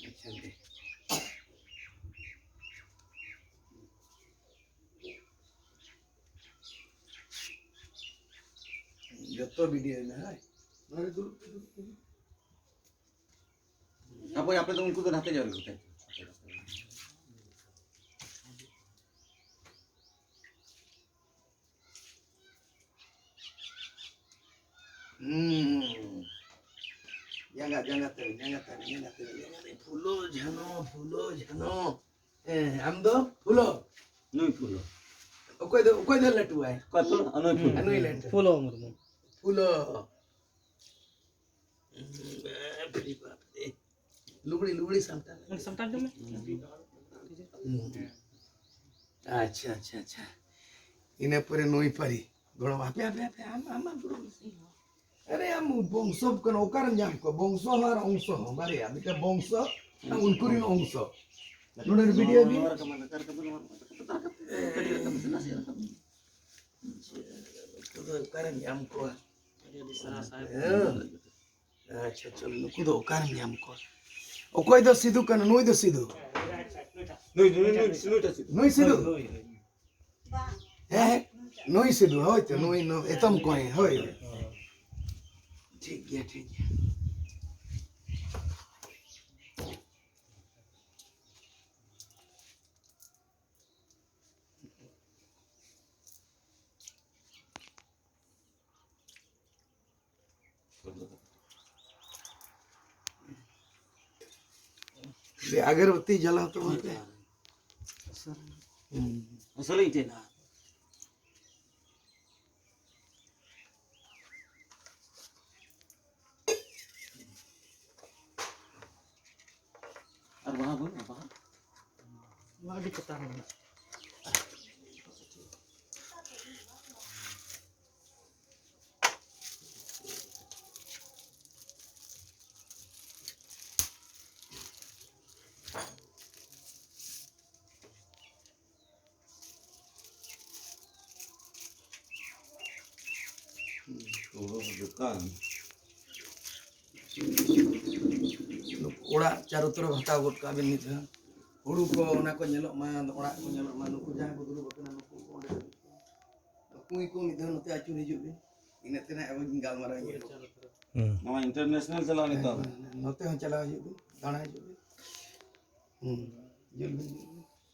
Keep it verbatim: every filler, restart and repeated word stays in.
ᱟᱪᱪᱷᱟ, ᱫᱮ᱾ ᱡᱚᱛᱚ ᱵᱷᱤᱰᱤᱭᱳ ᱢᱮᱱᱟᱜᱼᱟ᱾ ᱱᱚᱰᱮ ᱫᱩᱲᱩᱵ ᱯᱮ, ᱫᱩᱲᱩᱵ ᱯᱮ᱾ ᱦᱟᱯᱳᱭ, ᱟᱯᱮ ᱫᱚ ᱩᱱᱠᱩ ᱫᱚ ᱱᱟᱛᱮ ᱧᱚᱜ ᱨᱮ ᱜᱚᱴᱟ᱾ ᱦᱩᱸ᱾ ᱡᱟᱸᱜᱟ, ᱡᱟᱸᱜᱟ ᱛᱮ, ᱡᱟᱸᱜᱟ ᱛᱮ, ᱡᱟᱸᱜᱟ ᱛᱮ, ᱡᱟᱸᱜᱟ ᱛᱮ᱾ ᱯᱷᱩᱞᱳ ᱡᱷᱟᱱᱚ, ᱯᱷᱩᱞᱳ ᱡᱷᱟᱱᱚ᱾ ᱦᱮᱸ, ᱟᱢ ᱫᱚ ᱯᱷᱩᱞᱳ? ᱱᱩᱭ ᱯᱷᱩᱞᱳ᱾ ᱚᱠᱚᱭ ᱫᱚ, ᱚᱠᱚᱭ ᱫᱚ ᱞᱟᱹᱴᱩᱣᱟᱭ? ᱚᱠᱚᱭ ᱯᱷᱩᱞᱳ? ᱟᱨ ᱱᱩᱭ ᱯᱷᱩᱞᱳ᱾ ᱟᱨ ᱱᱩᱭ ᱞᱟᱹᱴᱩ᱾ ᱯᱷᱩᱞᱳ ᱢᱩᱨᱢᱩ᱾ ᱯᱷᱩᱞᱳ᱾ ᱵᱟᱯ ᱨᱮ ᱵᱟᱯ ᱨᱮ᱾ ᱞᱩᱜᱽᱲᱤ, ᱞᱩᱜᱽᱲᱤ ᱥᱟᱢᱴᱟᱣ᱾ ᱥᱟᱢᱴᱟᱣ ᱡᱚᱝ ᱢᱮ᱾ ᱦᱩᱸ᱾ ᱟᱪᱪᱷᱟ, ᱟᱪᱪᱷᱟ, ᱟᱪᱪᱷᱟ᱾ ᱤᱱᱟᱹ ᱯᱚᱨᱮ ᱱᱩᱭ ᱯᱟᱹᱨᱤ᱾ ᱜᱚᱲᱚᱢ, ᱦᱟᱯᱮ, ᱦᱟᱯᱮ, ᱦᱟᱯᱮ, ᱟᱢ, ᱟᱢ, ᱟᱢ ᱫᱩᱲᱩᱵ ᱢᱮ᱾ ᱟᱨᱮ, ᱟᱢ ᱵᱚᱝᱥᱚ ᱠᱟᱱᱟ, ᱚᱠᱟᱨᱮᱢ ᱧᱟᱢ ᱠᱚᱣᱟ? ᱵᱚᱝᱥᱚ ᱦᱚᱸ ᱟᱨ ᱚᱝᱥᱚ ᱦᱚᱸ, ᱵᱟᱨᱭᱟ᱾ ᱢᱤᱫᱴᱟᱝ ᱵᱚᱝᱥᱚ ᱟᱨ ᱩᱱᱠᱩ ᱨᱮᱱ ᱚᱝᱥᱚ᱾ ᱱᱚᱰᱮ ᱨᱮ ᱵᱷᱤᱰᱤᱭᱳ ᱵᱤᱱ᱾ ᱱᱚᱣᱟ ᱨᱟᱠᱟᱵ ᱢᱮ, ᱱᱚᱣᱟ ᱨᱟᱠᱟᱵ ᱢᱮ, ᱱᱚᱣᱟ ᱨᱟᱠᱟᱵ ᱢᱮ, ᱱᱟᱥᱮ ᱨᱟᱠᱟᱵ ᱢᱮ᱾ ᱱᱩᱠᱩ ᱫᱚ ᱚᱠᱟᱨᱮᱢ ᱧᱟᱢ ᱠᱚᱣᱟ? ᱟᱹᱰᱤ, ᱟᱹᱰᱤ ᱥᱟᱨᱦᱟᱣ ᱥᱟᱦᱮᱵ᱾ ᱦᱮᱸ᱾ ᱟᱪᱪᱷᱟ, ᱪᱚᱞᱚ, ᱱᱩᱠᱩ ᱫᱚ ᱚᱠᱟᱨᱮᱢ ᱧᱟᱢ ᱠᱚᱣᱟ? ᱚᱠᱚᱭ ᱫᱚ ᱥᱤᱫᱩ ᱠᱟᱱᱟ? ᱱᱩᱭ ᱫᱚ ᱥᱤᱫᱩ᱾ ᱱᱩᱭ, ᱱᱩᱭ, ᱱᱩᱭ, ᱱᱩᱭᱴᱟᱜ ᱥᱤᱫᱩ᱾ ᱱᱩᱭ ᱥᱤᱫᱩ? ᱦᱳᱭ, ᱦᱳᱭ, ᱦᱳᱭ᱾ ᱦᱮᱸ, ᱦᱮᱸ, ᱱᱩᱭ ᱥᱤᱫᱩ, ᱦᱳᱭ ᱛᱚ, ᱱᱩᱭ, ᱱᱩᱭ, ᱮᱛᱚᱢ ᱠᱚᱸᱭᱮ, ᱦᱳᱭ, ᱦᱳᱭ᱾ ᱦᱳᱭ᱾ ᱴᱷᱤᱠ ᱜᱮᱭᱟ, ᱴᱷᱤᱠ ᱜᱮᱭᱟ᱾ ᱟᱜᱚᱨᱵᱟᱛᱤ ᱡᱟᱞᱟᱣ ᱛᱟᱵᱚᱱ ᱯᱮ᱾ ᱦᱩᱸ᱾ ᱟᱥᱚᱞᱮ ᱤᱧ ᱴᱷᱮᱱ ᱦᱟᱸᱜ᱾ ᱟᱨ ᱵᱟᱦᱟ ᱵᱟᱹᱱᱩᱜᱼᱟ, ᱵᱟᱦᱟ? ᱱᱚᱣᱟ ᱟᱹᱰᱤ ᱪᱮᱛᱟᱱ ᱨᱮ ᱢᱮᱱᱟᱜᱼᱟ᱾ ᱫᱚᱠᱟᱱ᱾ ᱚᱲᱟᱜ ᱪᱟᱨᱚ ᱛᱚᱨᱚᱯ ᱦᱟᱛᱟᱣ ᱜᱚᱫ ᱠᱟᱜ ᱵᱤᱱ ᱢᱤᱫ ᱫᱷᱟᱣ᱾ ᱦᱩᱲᱩ ᱠᱚ ᱚᱱᱟ ᱠᱚ ᱧᱮᱞᱚᱜ ᱢᱟ, ᱚᱲᱟᱜ ᱠᱚ ᱧᱮᱞᱚᱜ ᱢᱟ, ᱱᱩᱠᱩ ᱡᱟᱦᱟᱸᱭ ᱠᱚ ᱫᱩᱲᱩᱵ ᱟᱠᱟᱱᱟ ᱱᱩᱠᱩ ᱠᱚ ᱚᱸᱰᱮ ᱠᱩᱸᱭ ᱠᱚ ᱢᱤᱫ ᱫᱷᱟᱣ ᱱᱚᱛᱮ ᱟᱹᱪᱩᱨ ᱦᱤᱡᱩᱜ ᱵᱤᱱ, ᱤᱱᱟᱹ ᱛᱮ ᱱᱟᱦᱟᱜ ᱟᱵᱚ ᱵᱚᱱ ᱜᱟᱞᱢᱟᱨᱟᱣ ᱧᱚᱜᱼᱟ᱾ ᱦᱩᱸ᱾ ᱱᱚᱣᱟ ᱤᱱᱴᱟᱨᱱᱮᱥᱱᱟᱞ ᱪᱟᱞᱟᱣ ᱱᱤᱛᱚᱜ᱾ ᱱᱚᱛᱮ ᱦᱚᱸ ᱪᱟᱞᱟᱣ ᱦᱤᱡᱩᱜ ᱵᱤᱱ, ᱫᱟᱬᱟ ᱦᱤᱡᱩᱜ ᱵᱤᱱ᱾ ᱦᱩᱸ, ᱦᱤᱡᱩᱜ ᱵᱤᱱ᱾